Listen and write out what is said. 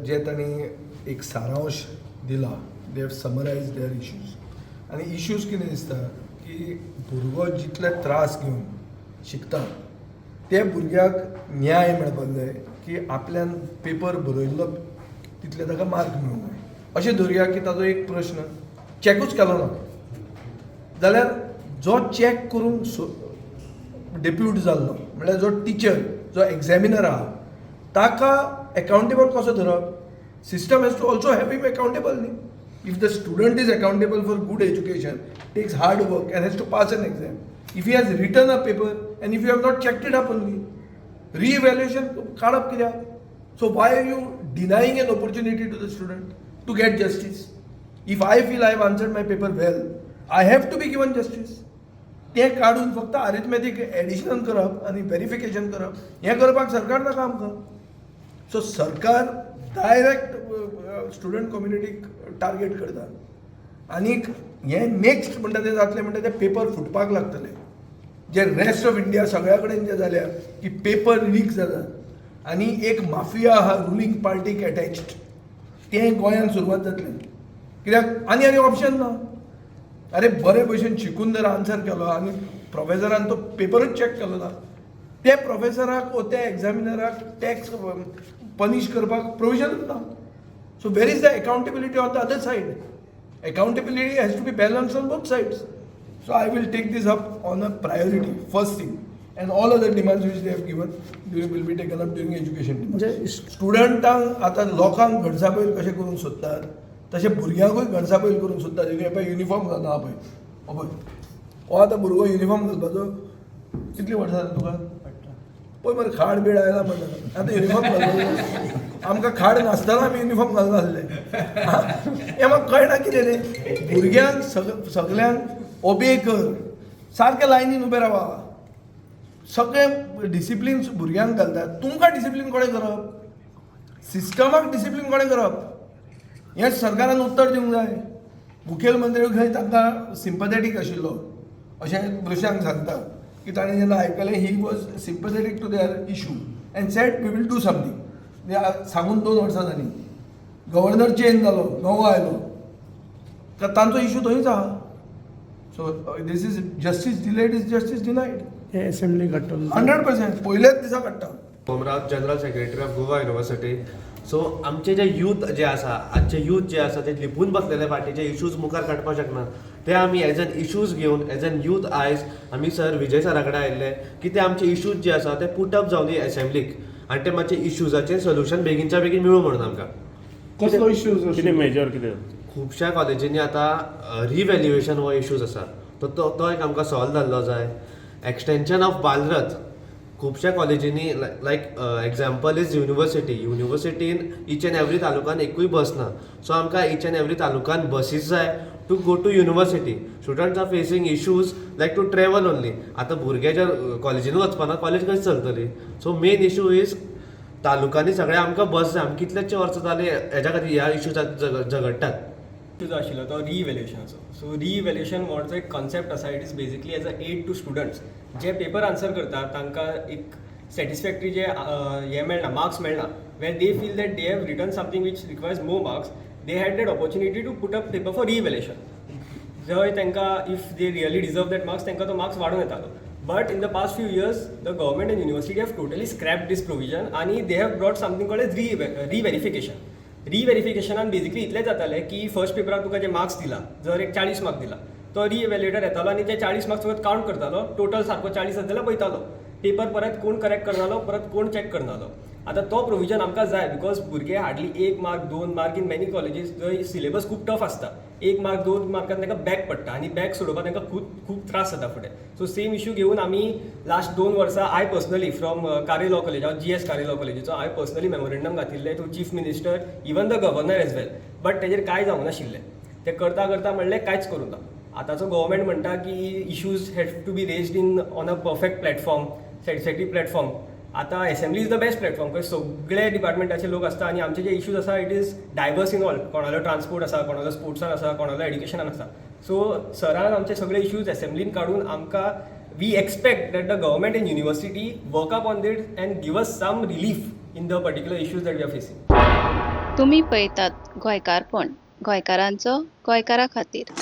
जे तांणी एक सारांश दिला, they have summarized their issues. आनी इश्यूज कितें दिसता की भुरगो जितले त्रास घेवन शिकता, ते भुरग्याक न्याय मेळपाक जाय की आपल्यान पेपर बरयल्लो तितले ताका मार्क मेळूंक जाय. अशें धरुया की ताजो एक प्रश्न चॅकूच केलो ना जाल्यार जो चॅक करूंक डेप्यूट जाल्लो, म्हणल्यार जो टिचर, जो एग्जॅमिनर आहा, ताका एकाउंटेबल कसो धरप? System has to also have him accountable न्ही. If the student is accountable for good education, takes hard work and has to pass an exam, if he has written a paper and if you have not checked it up only, re-evaluation काडप कित्याक? So why are you denying an opportunity to the student to get justice? If I feel I have answered my paper well, I have to be given justice. तें काडून फक्त अरिथमॅटीक addition करप आनी verification करप, हें करपाक सरकार नाका आमकां. सो सरकार डायरेक्ट स्टुडंट कम्युनिटीक टार्गेट करता. आनीक हें नेक्स्ट म्हणटा तें जातलें, म्हणटा ते पेपर फुटपाक लागतले. जे रेस्ट ऑफ इंडिया सगळ्या कडेन जे जाल्या की पेपर लीक जातात आनी एक माफिया आहा रुलींग पार्टीक एटॅच्ड, तें गोंयांत सुरवात जातलें. कित्याक आनी आनी ऑप्शन ना. अरे, बरे भशेन शिकून जर आन्सर केलो आनी प्रोफेसरान तो पेपरूच चॅक केलो ना, ते प्रोफेसराक वो त्या एग्जामिनराक टॅक्स पनिश करपाक प्रोविजनूच ना. So where is the accountability on the other side? Accountability has to be balanced on both sides. So I will take this up on a priority, first thing, and all other demands which they have given will be taken up during education. म्हणजे स्टुडंटांक आतां लोकांक घडसापयल कशें करूंक सोदतात, तशें भुरग्यांकूय घडसापयल करूंक सोदतात. हे पळय, युनिफॉर्म घालना. हा पळय, हो पळय, हो आतां भुरगो युनिफॉर्म घालपाचो. कितलीं वर्सां जालीं तुका? पळय मरे, खाड बीड आयला म्हणटा. आतां युनिफॉर्म घालपाचो. आमकां खाड नासतना आमी युनिफॉर्म घालनासले. हें म्हाका कळना कितें तें. भुरग्यांक सगल्यांक ओबे कर, सारकें लायनीन उबें रावा, सगळें डिसिप्लीन भुरग्यांक घालतात. तुमकां डिसिप्लीन कोणें करप? सिस्टमाक डिसिप्लीन कोणें करप? हें सरकारान उत्तर दिवंक जाय. मुखेलमंत्री खंय तांकां सिंपथेटीक आशिल्लो अशें दृश्यांक सांगता की ताणें जेन्ना आयकलें, he was sympathetic to their issue and said, "We will do something." सांगून 2 वर्सां जालीं. गव्हर्नर चेंज जालो, नवो आयलो, तर तांचो इशू थंयच आहा. So this is justice delayed is justice denied. हे असेंब्ली काडटलो? 100%, पयल्याच दिसा काडटा. Omraj, General Secretary of Goa University. So आमचे जे यूथ जे आसा, आजचे यूथ जे आसा, ते लिपून बसलेले फाटीचे इश्यूज मुखार काडपाक शकना. ते आमी एज एन इश्यूज घेवन, एज एन यूथ आयज आमी सर विजय सरा कडेन आयिल्ले की ते आमचे इश्यूज जे आसा ते पुट अप जावं दी एसेंब्लीक आनी ते मातशे इश्यूजाचें सोल्युशन बेगीनच्या बेगीन मेळूं म्हणून आमकां. कसलो इश्यूज? कितें मेजर कितें? खुबश्या कॉलेजींनी आतां रिव्हॅल्युएशन हो इश्यूज आसा, तो तो तो एक आमकां सॉल्व जाल्लो जाय. एक्सटेंशन ऑफ बालरथ खुबश्या कॉलेजींनी, लायक एग्जाम्पल is university, युनिवर्सिटीन each and every तालुकान एकूय बस ना. सो आमकां इच एंड एवरी तालुकान बसीस जाय to go to university. Students are facing issues like to travel only. आतां भुरगे जर कॉलेजीन वचपाना, कॉलेज कशी चलतली? सो मेन इशू is तालुकांनी सगळ्या आमकां बस जाय. आमी कितलेशे वर्सां जाली हेज्या खातीर ह्या इशूजाक झगडटात. जो आशिल्लो तो रिइव्हॅल्युएशनाचो. सो रिइव्हॅल्युएशन हो जो एक कॉन्सेप्ट आसा, it is basically as a aid to students J paper answer करता, तांकां एक सॅटिस्फॅक्टरी जे हें मेळना, मार्क्स मेळना, where they feel that they have written something which requires more marks, they had that opportunity to put up paper for re-evaluation, जंय तांकां if they really deserve that marks, तांकां तो मार्क्स वाडून येतालो. But in the past few years, the government and university have totally scrapped this provision आनी they have brought something called as re-verification. रिव्हेरिफिकेशनान basically इतलें जातालें की फर्स्ट पेपराक तुका जे marks दिला, जर एक 40 मार्क दिला, तो रिइव्हॅल्युएटर येतालो आनी ते 40 मार्क्स फकत कावंट करतालो. टोटल सारको 40 आसा जाल्यार पळयतालो. पेपर परत कोण करेक्ट करनालो, परत कोण चॅक करनालो. आतां तो प्रोविजन आमकां जाय, because भुरगे हार्डली एक मार्क, दोन मार्क, इन मॅनी कॉलेजीस जंय सिलेबस खूब टफ आसता, एक मार्क, दोन मार्कान तांकां बॅक पडटा आनी बॅक सोडोवपाक तांकां खूब खूब त्रास जाता फुडें. सो सेम इशू घेवन आमी लास्ट 2 वर्सां, I personally from Kare Law College, हांव जीएस कारे लॉ कॉलेजीचो, हांवें पर्सनली मेमोरेंडम घातिल्लें to Chief Minister, even the Governor as well, but तेजेर कांय जावंक नाशिल्लें. ते करता करता म्हणलें, कांयच करूं ना. आतांचो गव्हर्मेंट म्हणटा की issues have to be raised in on a perfect platform, satisfactory platform. आतां assembly is the best platform, खंय सगळे डिपार्टमेंटाचे लोक आसता आनी आमचे जे इश्यूज आसा, it is diverse in all. कोणालो ट्रान्सपोर्ट आसा, कोणालो स्पोर्ट्सान आसा, कोणालो एड्युकेशनान आसा. सो सरान आमचे सगळे इश्यूज एसेंब्लीन काडून आमकां, we expect that the government and university work up on it and give us some relief. in the particular issues that we are facing. तुमी पळयतात गोंयकारपण, गोंयकारांचो गोंयकारा खातीर.